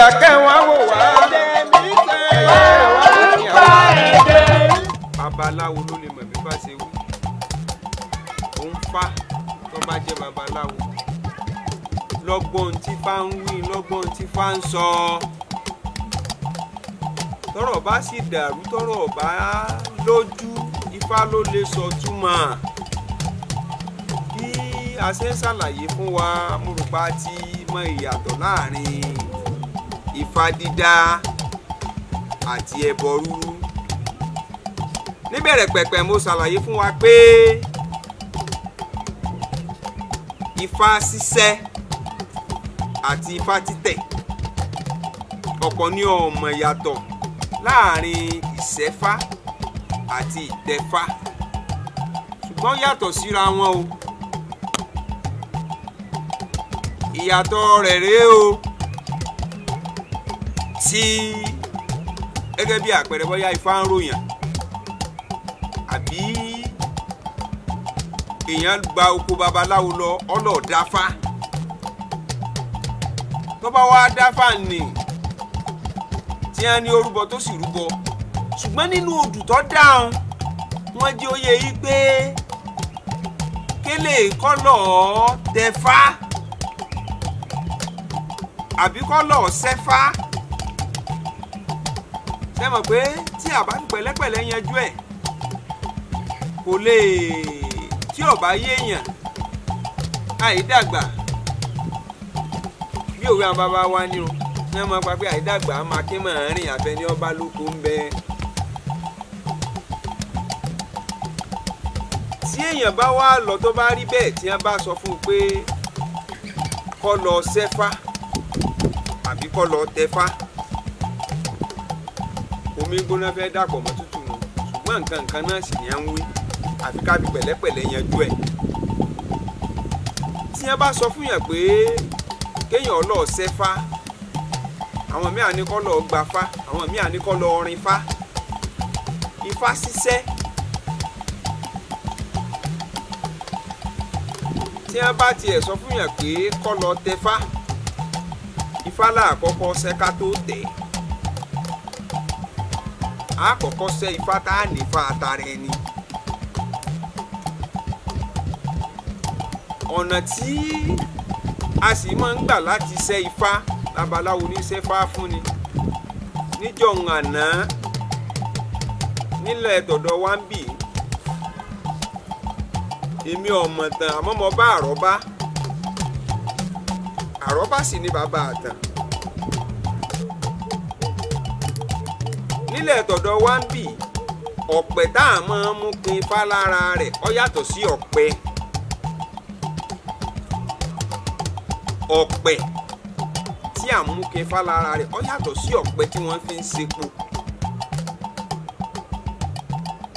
Nàìjíríà kẹwàá wò wá. Babaláwo ló lè mọ̀ bí bá ṣe wí. Òun fa tó bá jẹ́ babaláwo. Lọ́gbọ́n tí fá ń wí, lọ́gbọ́n tí fá ń sọ. Tọ́rọ̀ bá sì dàrú, tọ́rọ̀ bá lójú, Ifá ló lè sọ túmọ̀. Bí a ṣe ń ṣàlàyé fún wa, mo rò pa ti mọ ìyàtọ̀ láàrin Ifá dídá àti ẹbọ rúrú. Níbẹ̀rẹ̀ pẹ̀pẹ̀ mo ṣàlàyé fún wa pé Ifá ṣíṣẹ́ àti Ifá títẹ̀ ọ̀pọ̀ ní ó mọ̀ ìyàtọ̀ láàrin ìṣẹ́fá àti ìtẹ̀fá, ṣùgbọ́n yàtọ̀ síra wọn o. Ìyàtọ̀ rẹ̀ rèé o. Tí gẹ́gẹ́ bí àpẹẹrẹ bóyá Ifá ń ròyàn àbí èèyàn gba oko babaláwo lọ ọlọ́ọ̀ dáfá, tó bá wá dáfá nì tí wọ́n ní orúbọ tó sì rúbọ, ṣùgbọ́n nínú odù tó dáhùn wọ́n jẹ́ oyè yìí pé kélé kọ́lọ̀ tẹ̀fá àbí kọ́lọ̀ sẹ́fá. Ṣé mọ̀ pé tí a bá fi pẹ̀lẹ́pẹ̀lẹ́ yanjú ẹ̀ kò lè, tí ò bá yéèyàn àìdàgbà bí òwe àwọn bàbá wa ní o ní wọ́n máa pa pé àìdàgbà máa kí máa rìn àfẹní ọba lóko ń bẹ. Tí èèyàn bá wá lọ tó bá rí bẹ́ẹ̀ tí wọ́n bá sọ fún un pé kó lọ sẹ́fá àbí kó lọ tẹfá, omi gbóná fẹ́ dàpọ̀ mọ́ tútù nù, ṣùgbọ́n nǹkan nǹkan náà sì ní à ń wí, àfi ká fi pẹ̀lẹ́pẹ̀lẹ́ yanjú ẹ̀. Tí wọ́n bá sọ fún yàn pé kéèyàn lọ sẹ́fá, àwọn míì á ní kó lọ gbafá, àwọn míì á ní kó lọ rinfá. Ifá ṣíṣẹ́ tí wọ́n bá tiẹ̀ sọ fún yàn pé kó lọ tẹfá, Ifá láàkọ́kọ́ ṣẹ́ ká tó tẹ̀. Àkọ́kọ́ ṣẹ́ Ifá tá a nífa àtàrà ẹni. Ọ̀nà tí a sì máa ń gbà láti ṣẹ́ Ifá, babaláwo ní ṣẹ́fá fún ni. Níjọ̀hún àná nílẹ̀ tọ̀dọ̀ wa ń bì, èmi ò mọ̀ tán àmọ́ mo bá àrọ́bá. Àrọ́bá sì ni bàbá àtàn. Nílẹ̀ tọ̀dọ̀ wa ń bì, ọ̀pẹ tá a máa ń mú pin ifá lára rẹ̀ ó yàtọ̀ sí ọ̀pẹ. Ọ̀pẹ tí a mú pin ifá lára rẹ̀ ó yàtọ̀ sí ọ̀pẹ tí wọ́n fi ń sepo.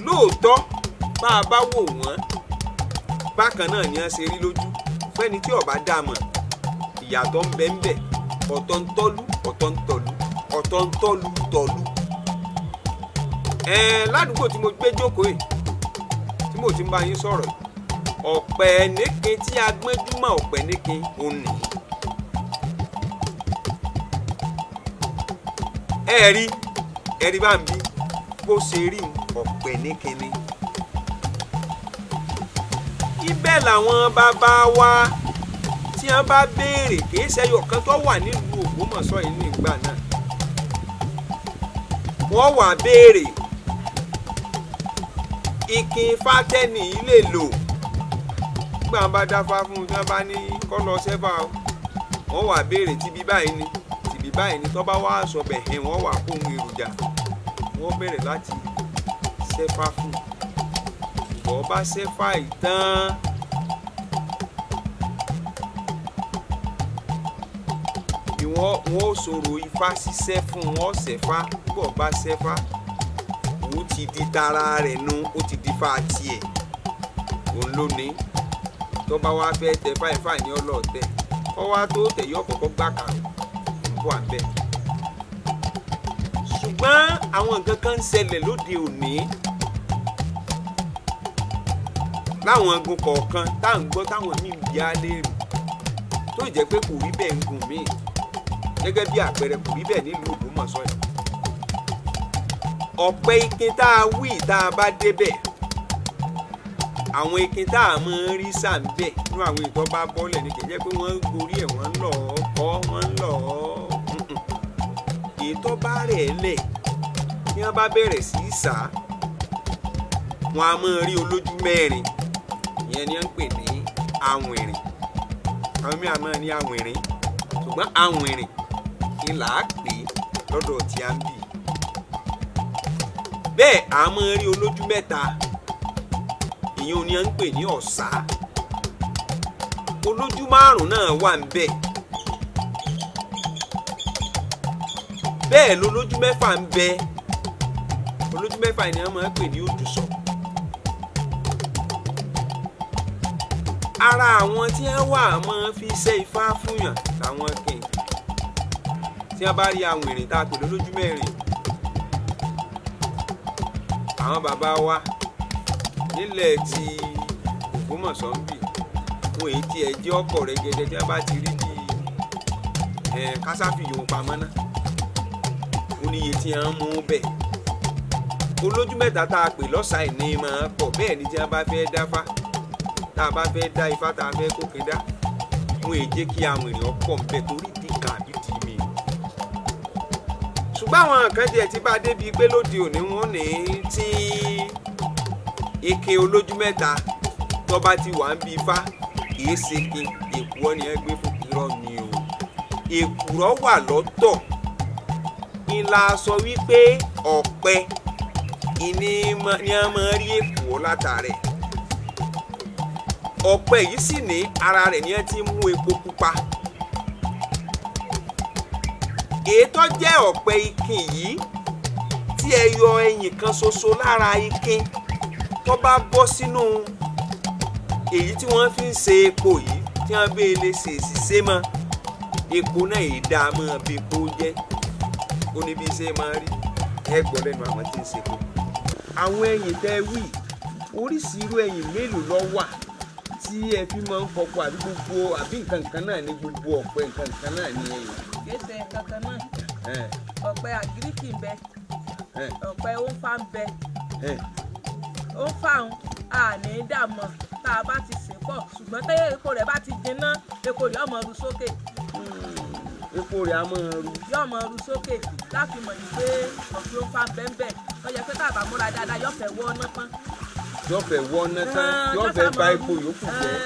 Lóòótọ́ bá a bá wò wọ́n bákan náà ni wọ́n ṣe rí lójú fẹ́ni tí ó bá dá mọ̀, ìyàtọ̀ ń bẹ ń bẹ. Ọ̀tọ̀ ń tọ́lú, ọ̀tọ̀ ń tọ̀lú, ọ̀tọ̀ ń tọ́lú tọ̀lú. Ládùúgbò tí mo gbé jókòó yìí tí mo ti ń bá yín sọ̀rọ̀, ọ̀pẹ níkin tí a gbẹ́júmọ̀ ọ̀pẹ níkin òun nìyí. Ẹ̀rí bá ń bí bó ṣe rí ọ̀pẹ níkin ni. Ibẹ̀ làwọn bàbá wa tí wọ́n bá béèrè, kì í ṣẹyọ kan tó wà nílùú Ògbómọ̀ṣọ́ yìí ní ìgbà náà. Wọ́n wá béèrè ìkìn fátẹ́nì yìí lè lò. Nígbà wọn bá dáfá fún un tí wọ́n bá ní kó lọ sẹ́fà o, wọ́n wá béèrè tibí báyìí ni, tibí báyìí ni. Tó bá wá sọ bẹ̀hẹ̀, wọ́n wá kó ohun èròjà, wọ́n bẹ̀rẹ̀ láti sẹ́fà fún un. Ìgbọ́ bá sẹ́fà yìí tán, ni wọ́n ó sọ̀rọ̀ Ifá ṣíṣẹ́ fún wọn ṣẹ̀fá. Bó bá ṣẹ́fá, òun ti di tara rẹ̀ nu, ó ti di fa tiẹ̀, òun ló ní. Tó bá wá fẹ́ tẹ fáìfáì ní ọlọ́ọ̀tẹ̀, kọ́ wá tó tẹ̀ yọ kọ́kọ́ gbà kà ń bọ̀ àbẹ̀. Ṣùgbọ́n àwọn nǹkan kan ń ṣẹlẹ̀ lóde òní láwọn igun kọ̀ọ̀kan tá à ń gbọ́ táwọn míì ń bi á léèrè tó jẹ́ pé kò rí bẹ́ẹ̀ ń gùn míì. Gẹ́gẹ́ bí àpẹẹrẹ kò rí bẹ́ẹ̀ nílùú Ògbómọ̀ṣọ́ yìí. Ọ̀pẹ ikin tá a wí tá a bá débẹ̀, àwọn ikin tá a máa ń rí sà ń bẹ̀ nínú àwọn ìtọ́ bá bọ́lẹ̀ ní kì í jẹ́ pé wọ́n ń gorí ẹ̀, wọ́n ń lọ̀ ọ́ kọ́, wọ́n ń lọ̀ ọ́. Ìtọ́ bá rẹ̀ lẹ̀ tí wọ́n bá bẹ̀rẹ̀ sí í sà á, wọ́n á máa rí olójú mẹ́rin. Ìyẹn ni wọ́n ń pè ní àwìnrìn. Àwọn mìíràn máa ní àwìnrìn, ṣùgbọ́n àwìnrìn ni là á pè é lọ́dọ̀ tí a ń bì. Bẹ́ẹ̀ a máa rí olójú mẹ́ta, ìyẹn ni wọ́n ń pè ní ọ̀sà. Olójú márùn-ún náà wà ń bẹ̀. Bẹ́ẹ̀ lolójú mẹ́fà ń bẹ. Olójú mẹ́fà ni wọ́n máa ń pè ní òdùsọ̀. Ara àwọn tí wọ́n wà máa fi ṣe ifá fúnyàn làwọn kìn. Tí wọ́n bá rí àwìnrìn tá a pè lólójú mẹ́rin, àwọn bàbá wa nílẹ̀ ti Ògbómọ̀ṣọ́ ń bì, wọn èyí tí ẹ jẹ́ ọ̀pọ̀ rẹ̀gẹ̀dẹ̀ tí wọ́n bá ti rí bí kásáfì yòó pamọ́ náà, ó ní iye tí wọ́n mú bẹ́ẹ̀. Olójú mẹ́ta tá a pè lọ́sàá ìní máa pọ̀. Bẹ́ẹ̀ ni tí wọ́n bá fẹ́ dáfá, tá a bá fẹ́ dá ifá, tá a fẹ́ kókè dá, wọn èyí jẹ́ kí àwọn ènìyàn pọ̀ ń bẹ̀ torí ìdí kan àbí ìdí mi. Ṣùgbọ́n àwọn kan tiẹ̀ ti bá a débi pé lóde òní wọn ní tí ike olójú mẹ́ta tó bá ti wà ń bi ifá kìí ṣe kí èkùrọ́ ni ẹ gbé fún. Irọ́ ni o, èkùrọ́ wà lọ́tọ̀. Ńlá sọ wípé ọ̀pẹ ìní ni a máa rí èkùrọ́ látàrẹ̀. Ọ̀pẹ yìí sì ní ara rẹ̀ ni ẹ ti mú epo pupa. Èyí tó jẹ́ ọ̀pẹ ikin yìí tí ẹ yọ ẹyìn kan ṣoṣo lára ikin tó bá bọ́ sínú èyí tí wọ́n fi ń ṣe epo yìí, tí wọ́n bẹ́ẹ̀ lè ṣe èsì mọ́ epo náà èyí dá a mọ́ bí epo jẹ́. Ó ní bí ṣe máa rí ẹ gbọ́ lẹ́nu àwọn tí ń ṣe epo. Àwọn ẹyìn tẹ́ wí, oríṣi irú ẹyìn mélòó ló wà tí ẹ fi máa ń fọpo àbí gbogbo àbí nǹkan kan náà ní gbogbo ọ̀pẹ nǹkan kan náà ní ẹyìn? Kéṣe kankan náà, ọ̀pẹ àgíríkì ń bẹ, ọ̀pẹ òǹfà ń bẹ. Òǹfà ń àní dààmú tá a bá ti sè pọ̀, ṣùgbọ́n tẹ́yẹ epo rẹ̀ bá ti jinná, epo rẹ̀ ó máa ru sókè. Epo rẹ̀ á máa ru. Yóò máa ru sókè láti mọ̀ ní pé ọ̀pẹ òǹfà ń bẹ ń bẹ. Ó yẹ pé tá a bá múra dáadáa yóò fẹ́ wọ́ ọ́nà tán. Yóò fẹ́ wọ́ ọ́nà tán, yóò fẹ́ ba epo yòókù jẹ́.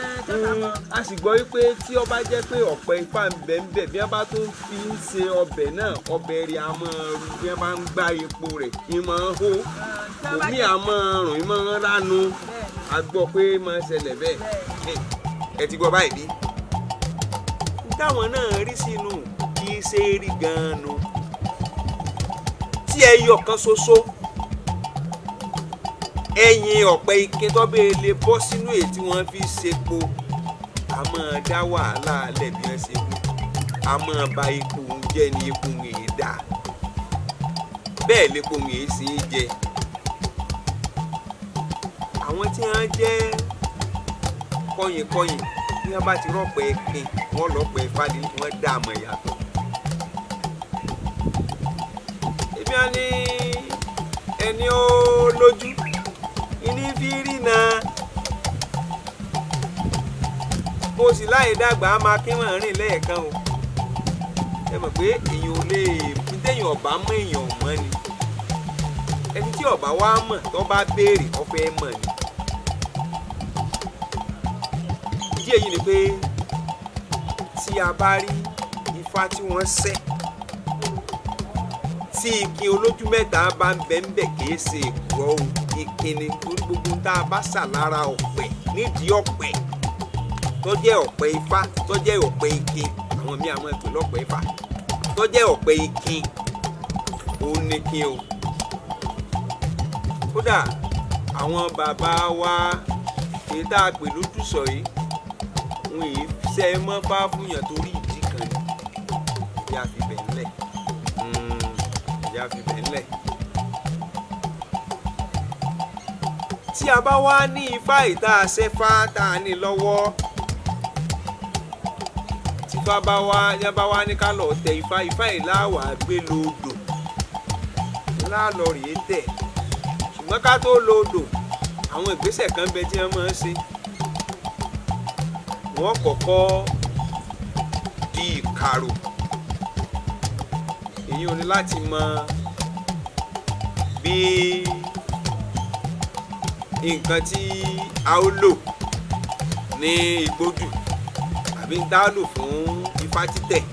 A sì gbọ́ wípé tí ó bá jẹ́ pé ọ̀pẹ ifá ń bẹ ń bẹ, bí wọ́n bá tún fi ń ṣe ọbẹ̀ náà, ọbẹ̀ rẹ̀ á máa ru. Bí wọ́n bá ń gbá epo rẹ̀, í máa ń hó, òmí á máa rùn, í máa ń ránu. A gbọ́ pé máa ń ṣẹlẹ̀ bẹ́ẹ̀. Ẹ ti gbọ́ báyìí bí? Táwọn náà rí sínú kì í ṣe é rí gan-an nu. Tí ẹyọ kan ṣoṣo ẹyìn ọ̀pẹ ike tó bẹ́ẹ̀ lè bọ́ sínú èyí tí wọ́n fi ṣepo, a máa dá wàhálà lẹ̀ bí wọ́n ṣe wí. A máa ba epo jẹ́ ní epo èyí dà. Bẹ́ẹ̀ lepo èyí ṣe é jẹ. Àwọn tí wọ́n jẹ́ kọyìnkọyìn bí wọ́n bá ti rọ́pẹ́ kin, wọ́n lọ́pẹ́ fadé, wọ́n dá àmọ̀ ìyàtọ̀. Ebi wọn ní ẹni ó lójú ìní fi rí na. Mo sì láì dàgbà á máa kí wọ́n rìn lẹ́ẹ̀kan o. Ẹ mọ̀ pé èèyàn ò lè téèyàn ọ̀bá mọ̀ èèyàn mọ̀ ni. Ẹni tí ọ̀bá wá mọ̀ tó bá béèrè ó fẹ́ mọ̀ ni. Ìdí èyí ni pé tí a bá rí ifá tí wọ́n ṣẹ́, tí ikin olójú mẹ́ta bá ń bẹ ń bẹ̀ kìí ṣe èkùrọ́ o, ikin ni. Torí gbogbo tá a bá sà lára ọ̀pẹ nídìí ọ̀pẹ tó jẹ́ ọ̀pẹ ifá, tó jẹ́ ọ̀pẹ ikin, àwọn míì àwọn ẹ̀pẹ̀ lọ́pẹ ifá, tó jẹ́ ọ̀pẹ ikin, ó ní kin o. Kódà àwọn bàbá wa èyí tá a pè lójúsọ yìí, wọn èyí ṣe é mọ́ fá fún yàn torí ìdí kan ni. Ìyá fi bẹ̀ ńlẹ̀. Ìyá fi bẹ̀ ńlẹ̀. Tí a bá wá ní ifá ìta àṣẹfá tá a ní lọ́wọ́, tí Tífá bá wá yá bá wá ní ká lọ tẹ ifá, ifá yìí láwàá gbé lódò láàlọ́ rèé tẹ̀. Ṣùgbọ́n ká tó lódò, àwọn ìgbésẹ̀ kan bẹ tí wọ́n máa ń ṣe. Wọ́n kọ́kọ́ di ìkàrò, èyí ò ní láti mọ bí nǹkan tí a ó lò ní igbódù àbí ń tá lò fún ifá títẹ̀.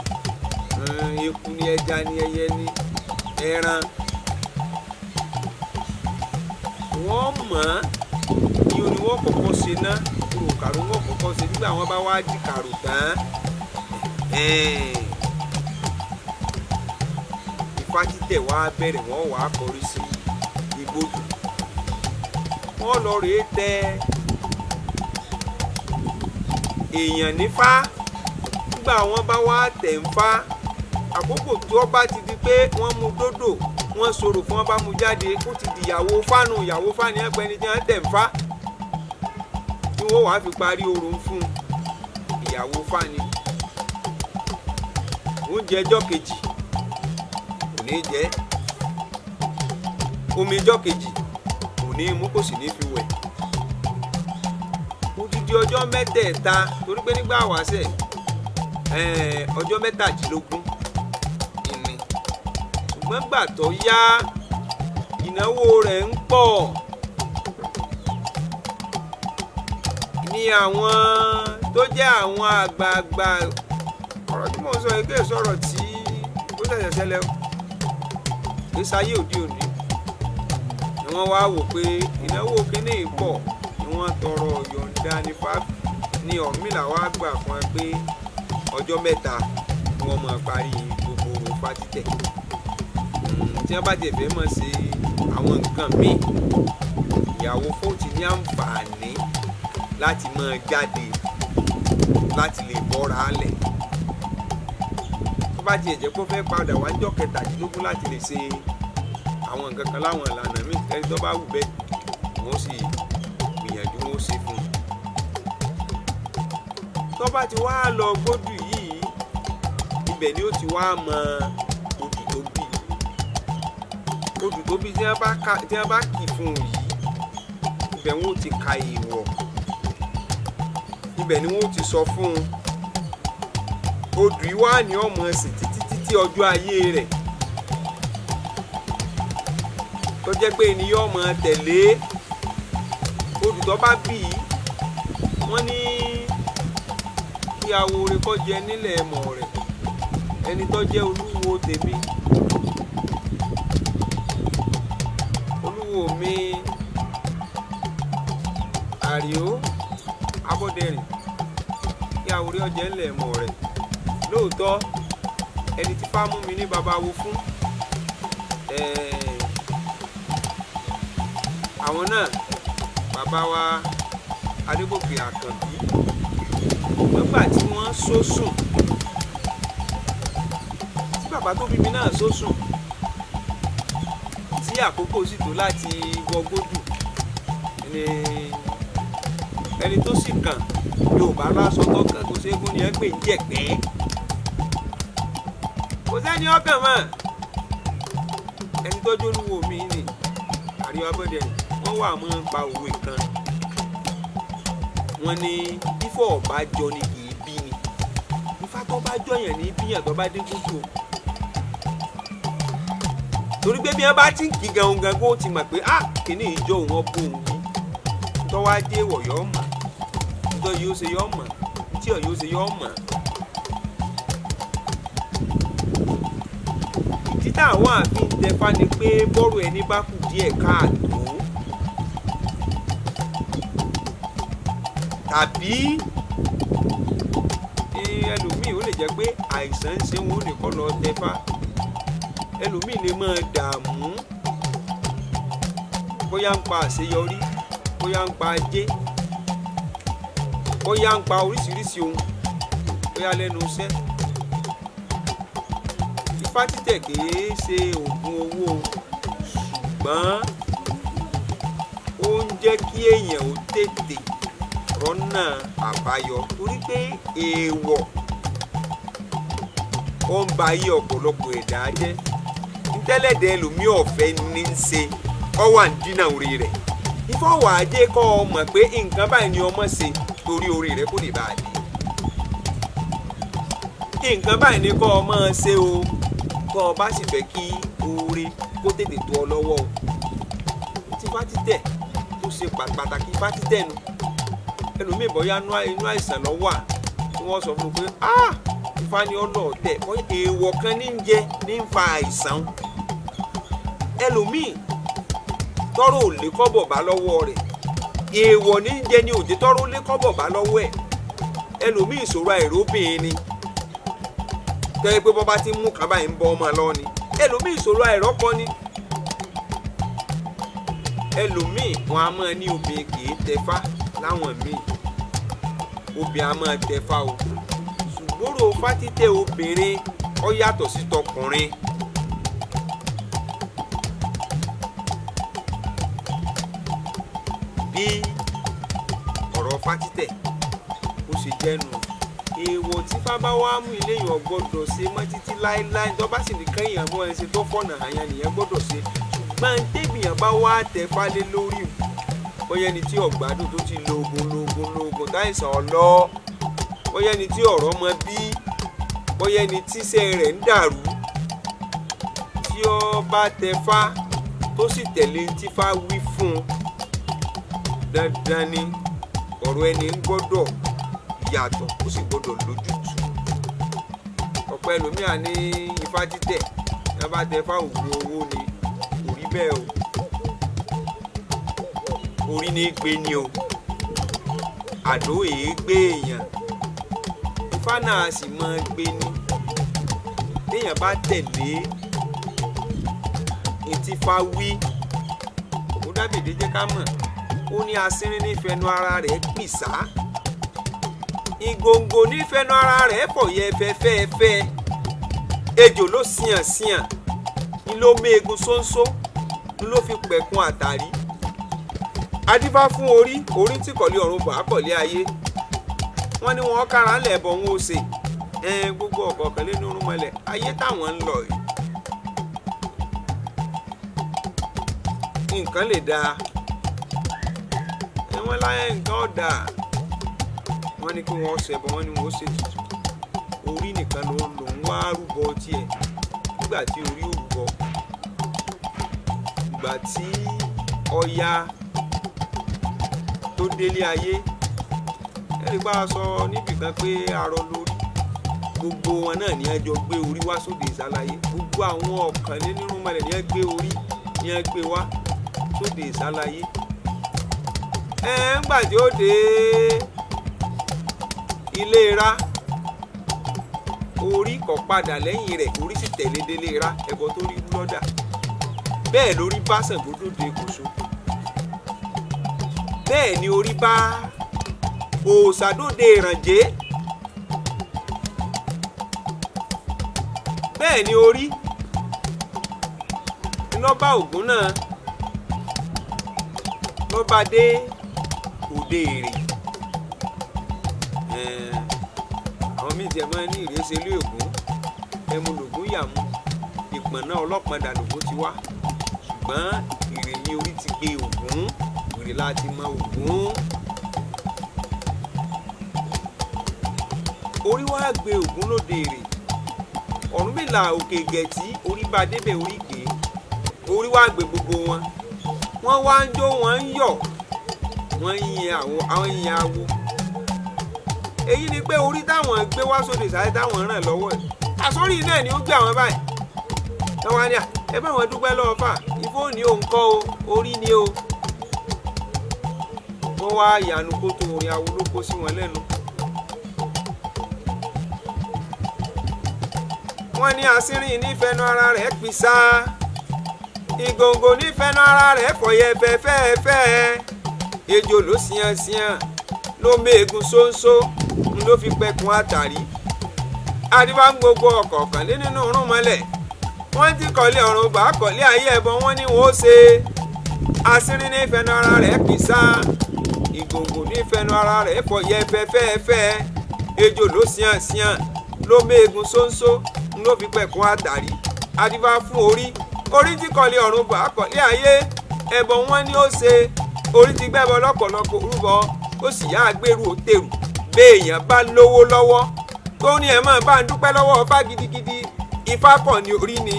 Eku ni, ẹja ni, ẹyẹ ni, ẹran. Wọ́n mọ̀ ọ́n ní oní wọ́n kọ́kọ́ ṣe ná, kúrò kàrò wọ́n kọ́kọ́ ṣe. Nígbà wọ́n bá wá di kàrò tán, ifá títẹ̀ wá bẹ̀rẹ̀, wọ́n wá kọrí sí igbódù. Wọ́n lọ rèé tẹ èèyàn nífá. Nígbà wọ́n bá wá tẹ̀ ń fá, àkókò tí wọ́n bá ti di pé wọ́n mú dódò, wọ́n sọ̀rọ̀ fún wọn bá mú jáde, ó ti di ìyàwó fánu. Ìyàwó fánu yẹn pẹ́ni tí wọ́n tẹ̀ ń fá, tí wọ́n wàá fi parí orò fún ìyàwó fáni. Oúnjẹ ọjọ́ kejì kò ní jẹ, omi ọjọ́ kejì kò ní mú, kò sì ní fi wẹ̀. Odidi ọjọ́ mẹ́tẹ̀ẹ̀ta, torí pé nígbà wáṣẹ̀ ọjọ́ 17 ni. Ṣùgbọ́n gbà tó yá, ìnáwó rẹ̀ ń pọ̀ ní àwọn tó jẹ́ àwọn àgbààgbà. Ọ̀rọ̀ tí mò ń sọ yìí kì í sọ̀rọ̀ tí ó ṣẹ̀ṣẹ̀ ṣẹlẹ̀ o, kì í ṣayé òde òní. Ni wọ́n wá wò pé ìnáwó kínní pọ̀, ni wọ́n tọrọ yọ̀ǹda nípa ní Ọ̀rúnmìlà wá gbà fún ẹ pé ọjọ́ 3 ni wọ́n máa parí gbogbo ifá títẹ̀. Tí wọ́n bá tiẹ̀ fẹ́ mọ̀ sí àwọn nǹkan míì, ìyàwó fóòtì ní àǹfààní láti máa jáde láti lè bọ́ra lẹ̀. Tó bá tiẹ̀ jẹ́ pé ó fẹ́ padà wá níjọ́ 17 láti lè ṣe àwọn nǹkan kan láwọn ìlànà míì, ẹni tó bá wù bẹ́ẹ̀ wọ́n sì gbìyànjú wọ́n ṣe fún un. Tó bá ti wá lọ gbódù yìí, ibẹ̀ ni ó ti wá mọ odù tó bí. Odù tó bí tí wọ́n bá kì fún un yìí, ibẹ̀ wọ́n ti ka èèwọ̀, ibẹ̀ ni wọ́n ti sọ fún un. Odù yìí wá ní ọmọ ẹ̀sìn títí títí ọjọ́ ayé rẹ̀, tó jẹ́ pé ni yóò máa tẹ̀lé. Odù tó bá bí i, wọ́n ní kí awo rẹ̀ kó jẹ nílẹ̀ ẹ̀mọ̀ rẹ̀, ẹni tó jẹ́ olúwo tèmi, olúwo mi Àrìó Abọ́dẹrìn, kí awo rẹ̀ jẹ nílẹ̀ ẹ̀mọ̀ rẹ̀. Lóòótọ́ ẹni tí fá mú mi ní babawo fún, àwọn náà bàbá wa Adégòkè Àkànbí, nígbà tí wọ́n sósùn, tí bàbá tó bí mi náà sósùn, tí àkókò sì tó láti wọgbódù, ni ẹni tó sì kàn Yorùbá lásán tó kàn tó ṣẹ́gun ni ẹ pè ń jẹ̀pẹ́. Kò sẹ́ni ọkàn mọ́ ẹni tó jólúwo mi ni Àrìó Abọ́dẹrìn. Wọ́n wà mọ́ pa òwe kan, wọ́n ní ifọ̀ ọba jọ ni kì í bí ni. Ifá tó bá jọyàn ní bíyàn tó bá dé gúúsù o. Torí pé bí wọ́n bá ti ń kí gan gan kó ti mọ̀ pé ah kìíní ìjọ òun ọbọ òun wí. Tó wá dé wọ̀ yọ̀ mọ̀, tó yóò ṣe yọ̀ mọ̀, tí ọ̀ yóò ṣe yọ̀ mọ̀. Ìdí táwọn àfi ń tẹfá ni pé bọ́rọ̀ ẹni bá kù díẹ̀ káàtó, tàbí ẹlòmíì ó lè jẹ́ pé àìsàn ń ṣe wọn ó lè kọ́ lọ tẹfá. Ẹlòmíì lè máa dààmú, bóyá ń pa àṣeyọrí, bóyá ń pa ajé, bóyá ń pa oríṣiríṣi ohun, bóyá lẹ́nu iṣẹ́. Ifá títẹ̀ kìí ṣe oògùn owó, ṣùgbọ́n ó ń jẹ́ kí èèyàn ó tètè rọ́nà àbáyọ, torí pé èèwọ̀ Ó ń ba ayé ọ̀pọ̀lọpọ̀ ẹ̀dá jẹ́. Ntẹ́lẹ̀dẹ̀ ẹlòmíì ọ̀fẹ́ ní í ṣe, ọ wà ń dínà orí rẹ̀. Ifá wà á jẹ́ kọ́ ọ mọ̀ pé nǹkan báyìí ni ọmọ ṣe torí orí rẹ̀ kò lè bá a dé. Nǹkan báyìí ni kọ́ ọ máa ṣe o, kọ́ ọ bá sì fẹ́ kí oore kó tètè tó ọ lọ́wọ́ o. Tí Ifá títẹ̀ tó ṣe pàtàkì, Ifá títẹ̀ nu. Ẹlòmíì bóyá inú àìsàn ló wà tí wọ́n sọ fún un pé ah, Ifá ni ọlọ́ọ̀tẹ̀, bóyá èèwọ̀ kan ní ń jẹ ní ń fa àìsàn. Ẹlòmíì tọ́rọ̀ ò lè kọ́bọ̀ bá lọ́wọ́ rẹ̀, èèwọ̀ ní ń jẹ ní òjé tọ́rọ̀ ò lè kọ́bọ̀ bá lọ́wọ́ ẹ̀. Ẹlòmíì ìṣòro àìróbìnrin ni, tẹ́lẹ̀ pé bọ́bá ti mú kàn báyìí ń bọ́ ọmọ lọ ni. Ẹlòmíì ìṣòro àìrọ́kọ ni. Ẹlòmíì wọn a máa ní obìnrin kì í tẹfá láwọn míì, obìnrin a máa tẹfá o, ṣùgbọ́n Ifá títẹ̀ obìnrin ó yàtọ̀ sí tọkùnrin. Bí ọ̀rọ̀ Ifá títẹ̀ ó ṣe jẹ́nu, èèwọ̀ tí Ifá bá wá mú ilé yẹn gbọ́dọ̀ ṣe mọ́ títí láéláé. Tó bá sì ní kẹ́yìn mọ́ ẹ ṣe tó fọ̀nà àyàn nìyẹn gbọ́dọ̀ ṣe. Ṣùgbọ́n tẹ́gbìyàn bá wá tẹ̀fá lé lórí, bóyá ẹni tí ọ̀gbádùn tó ti lo oògùn lo oògùn lo oògùn táìsàn ọ̀lọ́, bóyá ẹni tí ọ̀rọ̀ mọ bí, bóyá ẹni tíṣẹ́ rẹ̀ ń dàrú, tí ó bá tẹ̀fá tó sì tẹ̀lé tífá wí fún un, dandan ni ọ̀rọ̀ ẹni ń gbọ́dọ̀ yàtọ̀, ó sì gbọ́dọ̀ lójútùú. Ọ̀pọ̀ ẹlòmíà ní Ifá títẹ̀ ní wọ́n bá tẹ̀fá ògùn owó ni, kò rí bẹ́ẹ̀ o. Orí ní gbé ni o, àdó èé gbé èèyàn. Ifá náà sì máa gbé ni. Téèyàn bá tẹ̀lé ìtìfá wí, Ògúndábèdé jẹ́ ká mọ̀, ó ní asínrín nífẹ̀ẹ́nu ara rẹ̀ pìsà, ìgòǹgò nífẹ̀ẹ́nu ara rẹ̀ fọ̀yẹ fẹ́fẹ́fẹ́, ejò ló síyàn síyàn, ń ló méegun ṣóńṣó, ń ló fi pẹ̀kun àtàrí. Adífá fún orí, orí tí kọ̀lé ọ̀run bọ̀ àkọ̀lé ayé. Wọ́n ní wọ́n kára ńlẹ̀ bọ̀ wọn ó ṣe gbogbo ọ̀kọ̀ọ̀kan lé nínú mọ́lẹ̀ ayé táwọn ń lọ yìí. Nǹkan lè dáa, wọ́n láyé nǹkan ọ̀dà, wọ́n ní kí wọ́n ṣe ẹbọ, wọ́n ní wọ́n ṣe ètùtù. Orí nìkan ló ń wá rúbọ tiẹ̀. Nígbà tí orí ò rúbọ, ìgbà tí Ọya tó délé ayé, ẹ̀rí bá a sọ níbìkan pé arọ lórí, gbogbo wọn náà ní ẹ jọ gbé orí wá sóde ìsálayé. Gbogbo àwọn ọ̀kànlénírúnmọlẹ̀ ní ẹ gbé orí, ní ẹ gbé wá sóde ìsálayé. Ńgbà tí ó dé ilé ra, orí kò padà lẹ́yìn rẹ̀, orí sì tẹ̀lé délé ra, ẹbọ tó rí lọ́dà. Bẹ́ẹ̀ lórí bá Ṣàngó dòde Kòso, bẹ́ẹ̀ ni orí bá òòṣà dòde Ìrànjẹ́, bẹ́ẹ̀ ni orí lọ́ba Ògún náà lọ́ba dé òde Èrè. Àwọn míì tiẹ̀ máa ń ní ìrẹsẹ̀ ilé Ògún, ẹmu lògún yàmú, ìpọ̀nà ọlọ́pàá lògún ti wá, ṣùgbọ́n Ìrè ni orí ti gbé Ògún, Ìrè láti mọ Ògún. Orí wá gbé Ògún lóde Èrè. Ọ̀rúnmìlà òkè Gẹ̀tì, orí bá débẹ̀ orí gbé, orí wá gbé gbogbo wọn. Wọ́n wá ń jó, wọ́n ń yọ̀, wọ́n ń yin àwọn yin awo. Èyí ni pé orí táwọn gbé wá sóde ìsàlẹ̀ táwọn ràn lọ́wọ́ ẹ̀, àsórí náà ni ó gbé àwọn báyìí. Ẹ wá ní à, ẹ bá wọn dúpẹ́ lọ́wọ́ fà, Ifá ò ní òun kọ́ o, orí ni o. Wọ́n wá yanu kó tó orin awo ló kó sí wọn lẹ́nu. Wọ́n ní asínrín nífẹ̀ẹ́nu ara rẹ̀ pìsà, ìgòǹgò nífẹ̀ẹ́nu ara rẹ̀ fọ̀yẹ fẹ́fẹ́fẹ́, ejò ló síyàn síyàn, ló méegun ṣóńṣó, ń ló fi pẹ̀kun àtàrí. Adífá ń gbogbo ọ̀kọ̀ọ̀kan lé nínú rúnmọlẹ̀, wọ́n ti kọ̀lé ọ̀run bá kọ̀lé ayé ẹbọ, wọ́n ní wọ́n ó ṣe. Asínrín nífẹ̀ẹ́nu ara rẹ̀ pìsà, ìgòǹgò nífẹ̀ẹ́nu ara rẹ̀ fọ̀yẹ fẹ́fẹ́fẹ́, ejò ló síyàn síyàn, ló méegun ṣóńṣó, N ló fi pẹ̀kun àtàrí. Adífá fún orí, orí tí kọ̀lé ọ̀run bọ̀ àkọ́lé ayé. Ẹbọ wọn ni ó ṣe, orí ti gbẹ́bọ lọ́pọ̀lọpọ̀ rúbọ, ó sì yá agbèrú òtèrù. Béèyàn bá lówó lọ́wọ́ tó ní ẹ̀ máa bá ń dúpẹ́ lọ́wọ́ Ifá gidigidi. Ifá kàn ní orí ni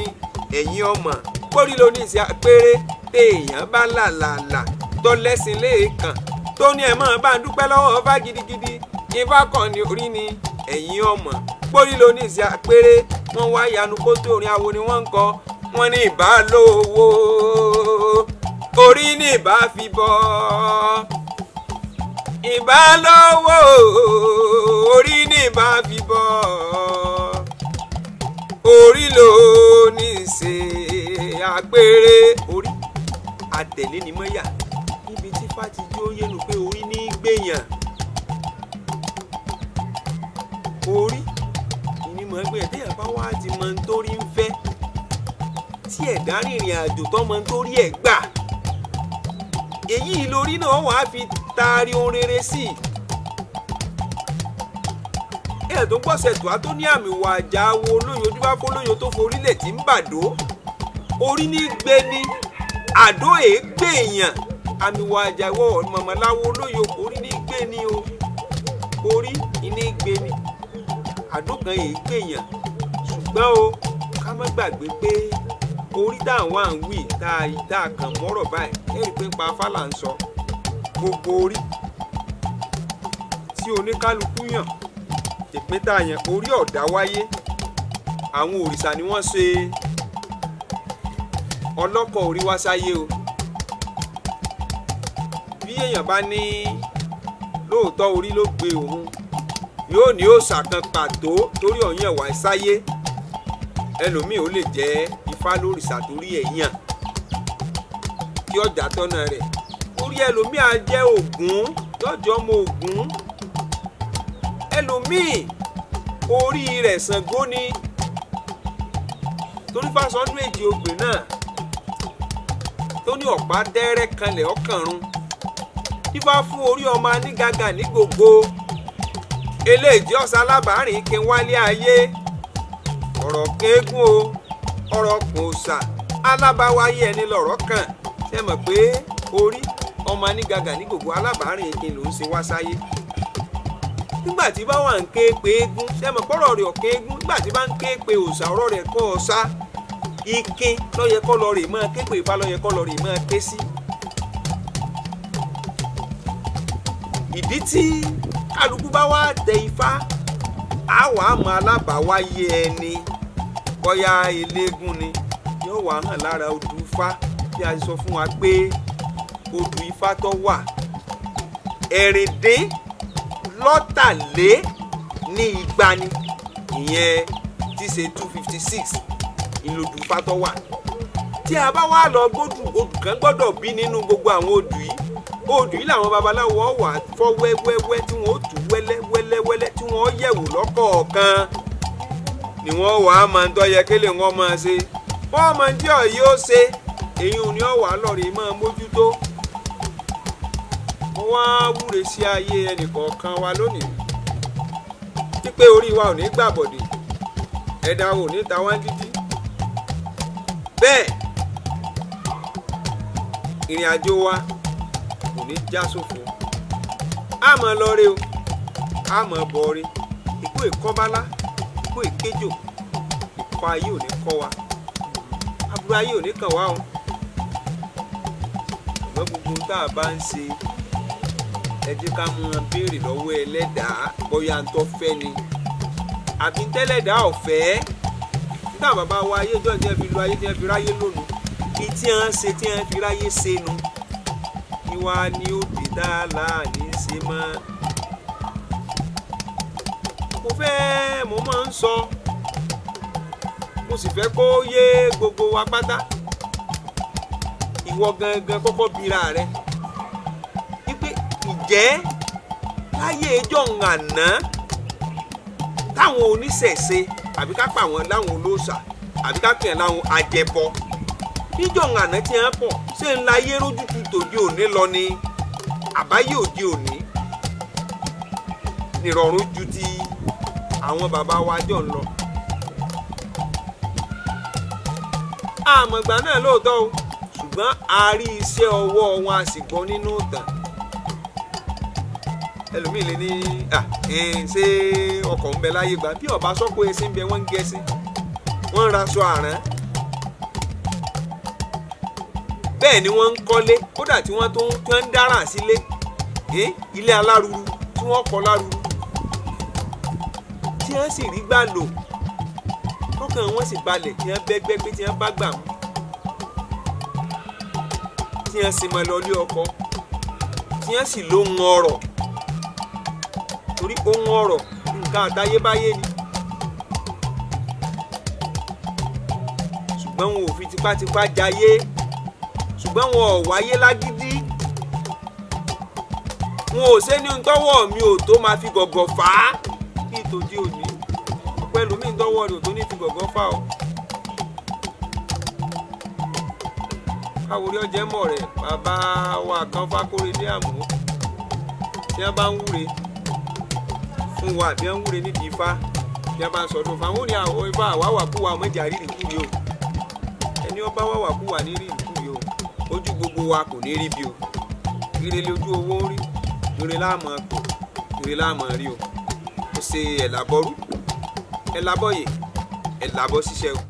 ẹ̀yin ọmọ kórí ló ní ìṣe àpérè. Téèyàn bá làlàlà tó lẹ́sìn lẹ́ẹ̀kan tó ní ẹ̀ máa bá ń dúpẹ́ lọ́wọ́ Ifá gidigidi. Ifá kàn ní orí ni ẹ̀yin ọmọ kórí ló ní ìṣe àpérè. Wọ́n wá yanu kó tó orin awo ni wọ́n ń kọ. Wọ́n ní ìbá lówó orí ní ìbá fi bọ́, ìbá lówó orí ní ìbá fi bọ́, orí ló ní ṣe àpérè. Orí àtẹ̀lé ni mọ́yà níbi tí Ifá ti jó yénu pé orí ní gbèyàn. Orí ní mọ̀ gbèyàn. Téèyàn bá wá ti mọ nítorí ń fẹ́, tí ẹ̀dá rìnrìn àjò tó mọ nítorí ẹ̀ gbà, èyí lórí náà wàá fi taari ohun rere sí i. Ẹ̀ tó gbọ́sẹ̀ tó a tó ní àmì wà àjà wo olóyè ojú bá fọlóyè tó forílẹ̀ tí ń bàdó. Orí ní gbé ni àdó èé gbé èèyàn. Àmì wà àjà wọ mọ̀mọ́láwo olóyè orí ní gbé ni o. Orí ní gbé ni àdó kan èé gbé èèyàn. Ṣùgbọ́n o ká má gbàgbé pé orí tá à ń wá ń wí tá a kàn mọ́rọ̀ báyìí, ẹ rí i pé ń pa afá là ń sọ. Gbogbo orí tí oníkálukú yàn, ìpín tá a yàn, orí ọ̀dá wáyé. Àwọn òrìṣà ni wọ́n ṣe ọlọ́kọ̀ orí wá sáyé o. Bí èèyàn bá ní lóòótọ́ orí ló gbé òun, yóò ní òòṣà kan pàtó torí ọ̀yàn wá sáyé. Ẹlòmíì ó lè jẹ́ Ifá lórìṣà torí ẹ̀ yàn tí ọjà tọ́nà rẹ̀. Orí ẹlòmíì á jẹ́ Ògún, lọ́jọ́ ọmọ Ògún. Ẹlòmíì orí rẹ̀ Ṣàngó ni, torí Fásọdún Èjì Ogbè náà tó ní ọ̀pá dẹ́rẹ́ kanlẹ̀ ọ̀kànrún. Ifá fún orí ọmọ anígàgà ní gbogbo eléèjì ọ̀sán alábàárìn kí n wálé ayé. Ọ̀rọ̀ kéégún o, ọ̀rọ̀ kò sà, alábáwáyé ẹni lọ̀rọ̀ kàn. Ṣé mọ̀ pé orí ọmọ anígàgà ní gbogbo alábàárìn kí n ló ń ṣe wá sáyé. Nígbà tí bá wà ń ké pe eégún, ṣé mọ̀ pọ̀rọ̀ rẹ̀ ọ̀kẹ́ eégún. Nígbà tí bá ń ké pe òòṣà, ọ̀rọ̀ rẹ̀ kọ́ ọ̀sá. Ikin lọ́yẹ kọ́ lọ rè mọ́ ké pe Ifá lọ́yẹ kọ́ lọ rè mọ́ ké sí. Ìdí tí kálukú bá wá tẹ Ifá, á wà á mọ alábàáwáyé ẹni. Bóyá eléégún ni, yóò wá hàn lára odù Ifá. Bí a sọ fún wa pé odù Ifá tó wà 226 ni, ìyẹn tí ṣe 256 ìlòdù Ifá tó wà. Tí a bá wá lọ gbódù, odù kan gbọ́dọ̀ bí nínú gbogbo àwọn odù yìí. Odù yìí làwọn babaláwo wà fọ́ wẹ́wẹ́wẹ́ tí wọ́n ó tú wẹ́lẹ́wẹ́lẹ́wẹ́lẹ́ tí wọ́n yẹ̀wò lọ́kọ̀ọ̀kan ni wọ́n wà á máa ń tọ́yẹ kélé wọn máa ṣe. Wọ́n máa ń tí ọ̀yẹ́ ó ṣe, èyí ò ní ọ̀wà lọ́ọ̀rì máa mójútó. Mo wá wúre sí ayé ẹnìkọ̀ọ̀kan wa lónìí wípé orí wa ò ní gbàbọ̀dè, ẹ̀dá ò ní ta wá dídí. Bẹ́ẹ̀ ìrìn àjò wa kò ní já sófo. A máa lọ re o, a máa bọ̀ re. Ikú ìkọ́bálá, ikú ìkéjò, ìkọ́ ayé ò ní kọ́ wa, aburú ayé ò ní kàn wá o. Ṣùgbọ́n gbogbo tá a bá ń ṣe, ẹ jẹ́ ká máa béèrè lọ́wọ́ ẹlẹ́dàá bóyá ń tọ́ fẹ́ ni àbí ń tẹ́lẹ̀dàá ọ̀fẹ́. Nígbà bàbá wa ayé ìjọ tí wọ́n fi lu ayé tí wọ́n fi ráyé lónìí, kí tí wọ́n ṣe tí wọ́n fi ráyé ṣe nu, kí wá ní òdì tá a là ní ṣe mọ́. Mo fẹ́, mo máa ń sọ, mo sì fẹ́ kó yé gbogbo wa pátá. Ìwọ gangan kọ́kọ́ bira rẹ wípé ìjẹ́ láyé ìjọ àná táwọn oníṣẹ̀ṣe àbí ká pa àwọn láwọn olóòṣà àbí ká pè láwọn àjẹbọ níjọ àná tí wọ́n pọ̀, ṣé ńlá ayé rójútu tòde òní lọ ni àbáyé òde òní nìrọ̀rùn ju ti àwọn bàbá wa jọ ń lọ. Àmọ̀gbà náà lóòótọ́ o, ṣùgbọ́n a rí iṣẹ́ ọwọ́ wọn a sì gbọ́ nínú ìtàn. Ẹlòmíì lè ní ṣé ọkọ̀ ń bẹ láyé gbà bí ọba sọ́kò ẹṣin ń bẹ, wọ́n ń gẹṣin, wọ́n ń raṣọ àrán, bẹ́ẹ̀ ni wọ́n ń kọ́lé, kódà tí wọ́n tó ń dárà sílé, ilé aláruru tí wọ́n kọ́ láruru, tí wọ́n sì rí gbà lò, ọkàn wọn sì balẹ̀, tí wọ́n bẹ́gbẹ́ pé tí wọ́n bá gbà mú, tí wọ́n sì mọ lọ ilé ọkọ, tí wọ́n sì lóhun ọrọ̀, torí ohun ọrọ̀ nǹkan àtayébáyé ni. Ṣùgbọ́n wọn ò fi tipátipá jayé, ṣùgbọ́n wọn ò wáyé lágídí, wọn ò ṣe ní ntọ́wọ́ mi ò tó máa fi gọ̀gọ̀ fà á bí ìtòdí òní pẹ̀lú mi ntọ́wọ́ rẹ̀ ò tó ní fi gọ̀gọ̀ fà o. Káwórí ọjẹ́ mọ̀ rẹ̀ bàbá wa kan Fákóredé àmọ́ tí wọ́n bá ń wúre fún wa bí wọ́n ń wúre nídìí Ifá, bí wọ́n bá ń sọdún fún àwọn ní àwọn Ifá àwáwàkúwà mọ́jà rírì kúri o, ẹni ọba wàwàkúwà ní rírì kúri o, ojú gbogbo wa kò ní rí bí o, ire lójú owó ń rí, ire láàmú kò, ire láàmú rí o. Ó ṣe ẹ̀làbọ̀rú, ẹ̀làbọ̀yè, ẹ̀làbọ̀ ṣiṣẹ́ o.